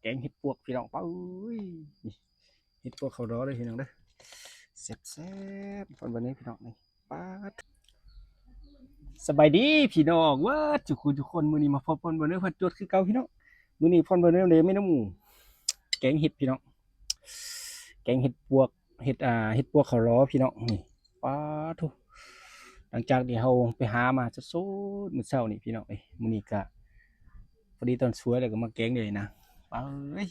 ແກງເຫັດປວກພີ່ນ້ອງ ປາດ ເອີຍ ນີ້ ເຫັດປວກເຂົ້າລໍເດີພີ່ນ້ອງເດີ ແຊບໆ ພອນບາເນີພີ່ນ້ອງ ນີ້ ປາດ. ສະບາຍດີພີ່ນ້ອງເບິດທຸກຄົນທຸກຄົນ ມື້ນີ້ມາພົບພອນບາເນີພາຈວດຄືເກົ່າພີ່ນ້ອງ. ມື້ນີ້ພອນບາເນີເດ ເມນູແກງເຫັດພີ່ນ້ອງ ແກງເຫັດປວກ ເຫັດ ອ່າ ເຫັດປວກເຂົ້າລໍພີ່ນ້ອງ ນີ້ ປາດໂທ້. ຫຼັງຈາກທີ່ເຮົາໄປຫາມາສົດໆ ມື້ເຊົ້ານີ້ພີ່ນ້ອງເອີຍ ມື້ນີ້ກະພໍດີຕອນສວຍ ແລ້ວກໍມາແກງເລີຍນະ ປາດ ເອີຍ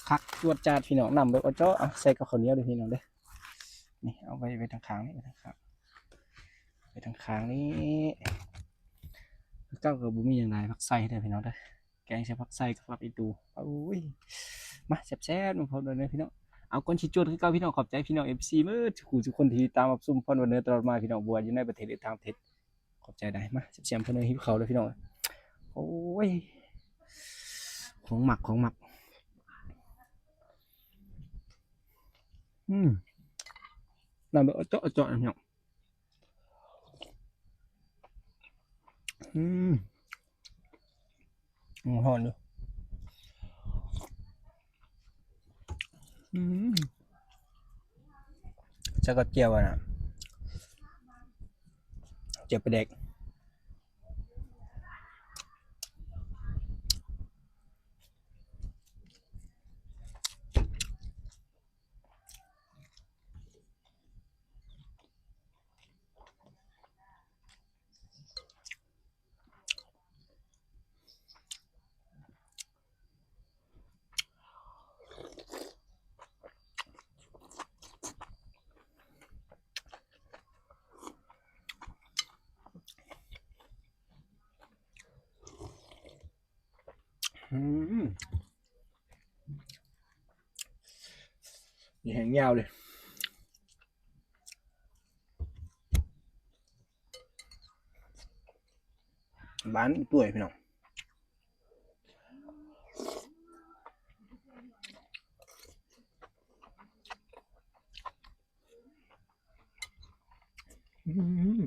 ຄັກຈວດຈາດພີ່ນ້ອງ ນ້ຳແບບເຈາະ ເອົາໃສ່ກັບເຂົ້າໜຽວເດີພີ່ນ້ອງເດີ. ນີ້ ເອົາໄວ້ ໄວ້ທາງຂ້າງນີ້ ໄວ້ທາງຂ້າງ ໄວ້ທາງຂ້າງນີ້ ເຈົ້າກໍບໍ່ມີຫຍັງຫຼາຍ ຜັກໄຊເດີພີ່ນ້ອງເດີ ແກງໃສ່ຜັກໄຊກັບຜັກອີຕູ ໂອ້ຍ ມາແຊບໆ ນຳກັນເດີພີ່ນ້ອງ. ເອົາ ກ່ອນຊິຈວດຄືເກົ່າພີ່ນ້ອງ ຂອບໃຈພີ່ນ້ອງ ເອັຟຊີ ເບິດທຸກຜູ້ທຸກຄົນທີ່ຕິດຕາມຮັບຊົມພອນບາເນີຕະຫຼອດມາພີ່ນ້ອງ ບໍ່ວ່າຢູ່ໃນປະເທດ ຫຼື ຕ່າງປະເທດ ຂອບໃຈຫຼາຍ. ມາແຊບໆ ພອນບາເນີ ຫິວເຂົ້າເດີພີ່ນ້ອງ ໂອ້ຍ ຂອງມັກ ຂອງມັກ ອືມ ນ້ຳແບບເຈາະໆ ພີ່ນ້ອງ ອືມ ອືມ ຮ້ອນຢູ່ ອືມ ໃສ່ກັບແຈ່ວ ອັນນ່າ ແຈ່ວປາແດກ. ອືມ ນີ້ແຮງຍາວເລີຍ ບານອີ່ຕົວຍພີ່ນ້ອງ ອືມ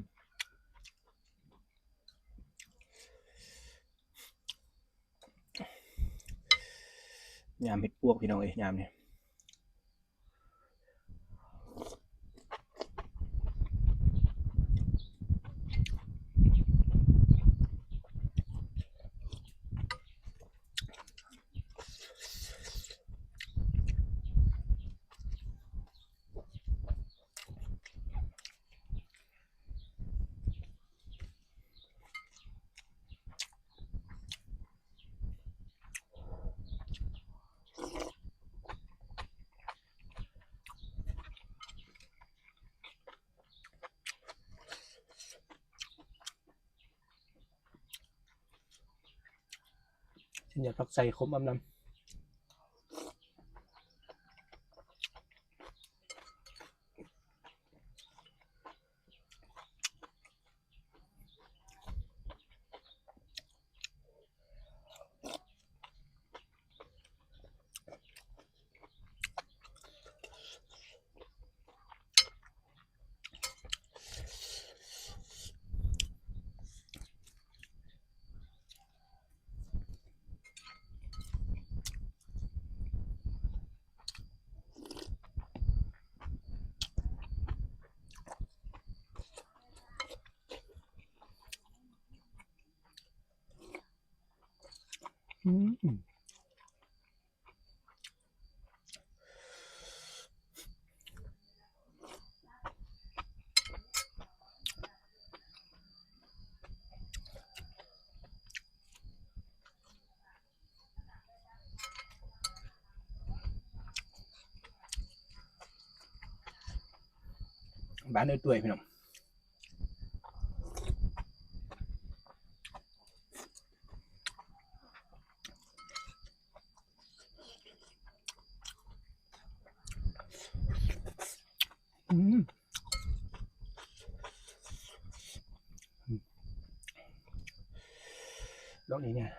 ຍາມເຫັດປວກພີ່ນ້ອງເອີຍ ຍາມນີ້. ຊິຫຍອດຜັກໄຊຂົມອຳນຳ. ອືມ ບາດເດີ ຕວຍ ພີ່ນ້ອງ. ອືມ ດອກນີ້ເນຍ. ອ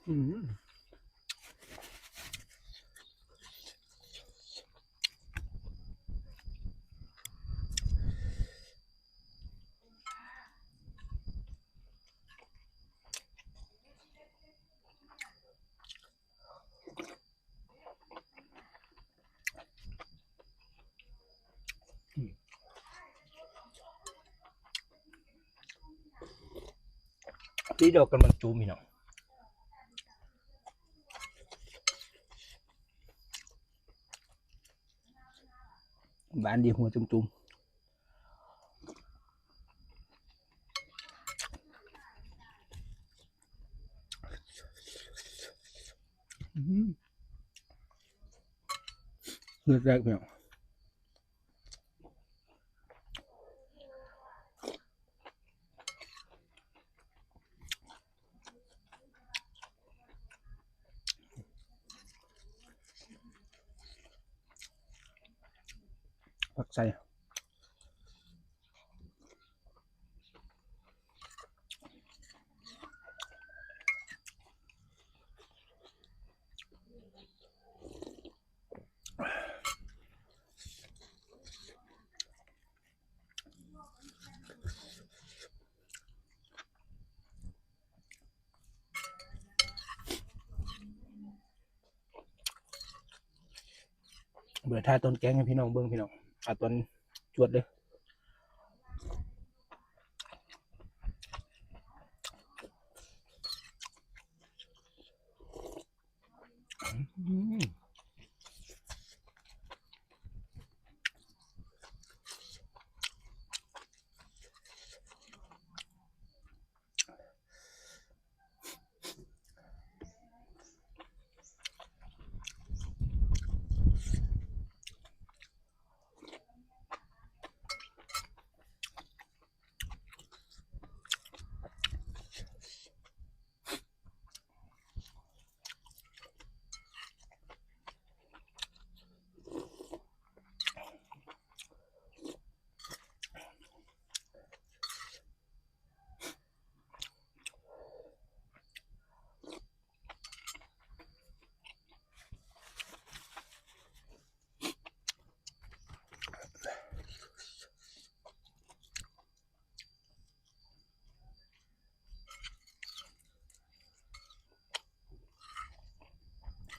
ອືມ ຕິດດອກກັນມັນຈູມ ພີ່ນ້ອງ. ບານດີຫົວຈຸ່ມໆ. ອືມ ເລືອດແຕກ ພີ່ນ້ອງ. ຜັກໃສ່. ບໍ່ໄດ້ຖ່າຍຕອນແກງໃຫ້ພີ່ນ້ອງເບິ່ງ ພີ່ນ້ອງ ເອົາຕອນຈວດເລີຍ.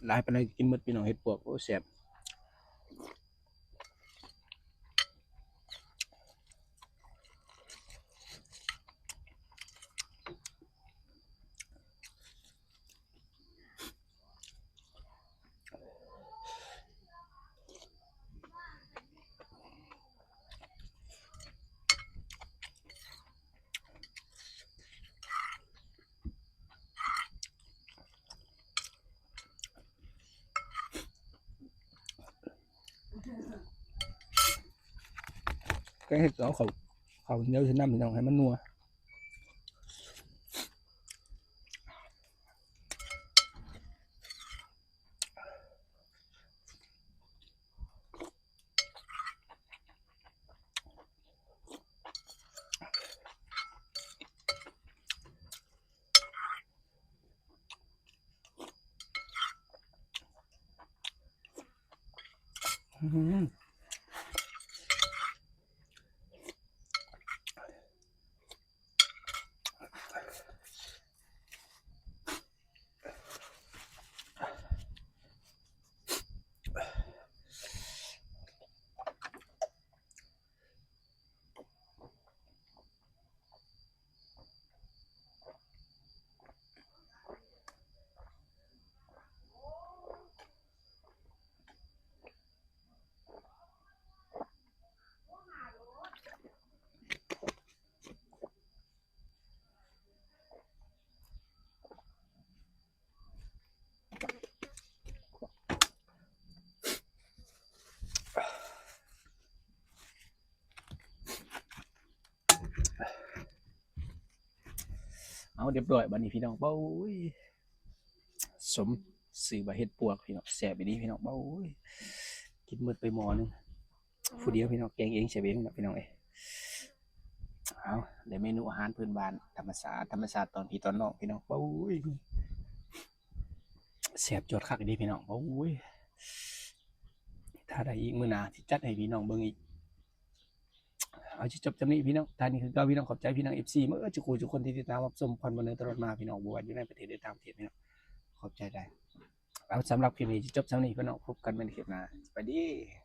ຫຼາຍປານໃດກໍກິນໝົດ ພີ່ນ້ອງ ເຫັດປວກ ໂອ້ ແຊບ. ແກງເຫັດ ເອົາເຂົ້າ ເຂົ້າໜຽວໃສ່ນຳ ພີ່ນ້ອງ ໃຫ້ມັນນົວ. ເອົາ ຮຽບຮ້ອຍບາດນີ້ ພີ່ນ້ອງ. ໂອ້ຍ ສົມຊື່ວ່າເຫັດປວກ ພີ່ນ້ອງ ແຊບອີ່ຫຼີ ພີ່ນ້ອງ. ໂອ້ຍ ກິນໝົດໄປໝໍ້ໜຶ່ງ ຜູ້ດຽວ ພີ່ນ້ອງ ແກງເອງ ແຊບເອງເນາະ ພີ່ນ້ອງເອີຍ. ເອົາ ໄດ້ເມນູອາຫານພື້ນບ້ານ ທຳມະຊາດ ທຳມະຊາດ ຕອນພີ່ຕອນນ້ອງ ພີ່ນ້ອງ. ໂອ້ຍ. ແຊບຈວດຄັກອີ່ຫຼີພີ່ນ້ອງ. ໂອ້ຍ ຖ້າໄດ້ອີກມື້ໜ້າຊິຈັດໃຫ້ພີ່ນ້ອງເບິ່ງອີກ. ເອົາ ຊິຈົບຊ່ຳນີ້ພີ່ນ້ອງ. ທ້າຍນີ້ຄືເກົ່າພີ່ນ້ອງ ຂອບໃຈພີ່ນ້ອງ ເອັຟຊີ ໝົດທຸກຜູ້ທຸກຄົນທີ່ຕິດຕາມຮັບຊົມພອນບັນເທີງຕະຫຼອດມາ ພີ່ນ້ອງ ບໍ່ວ່າຢູ່ໃນປະເທດ ຫຼື ຕ່າງປະເທດ ພີ່ນ້ອງ ຂອບໃຈຫຼາຍ. ເອົາ ສຳລັບຄລິບນີ້ຊິຈົບຊ່ຳນີ້ພີ່ນ້ອງ ພົບກັນໃໝ່ໃນຄລິບໜ້າ. ສະບາຍດີ.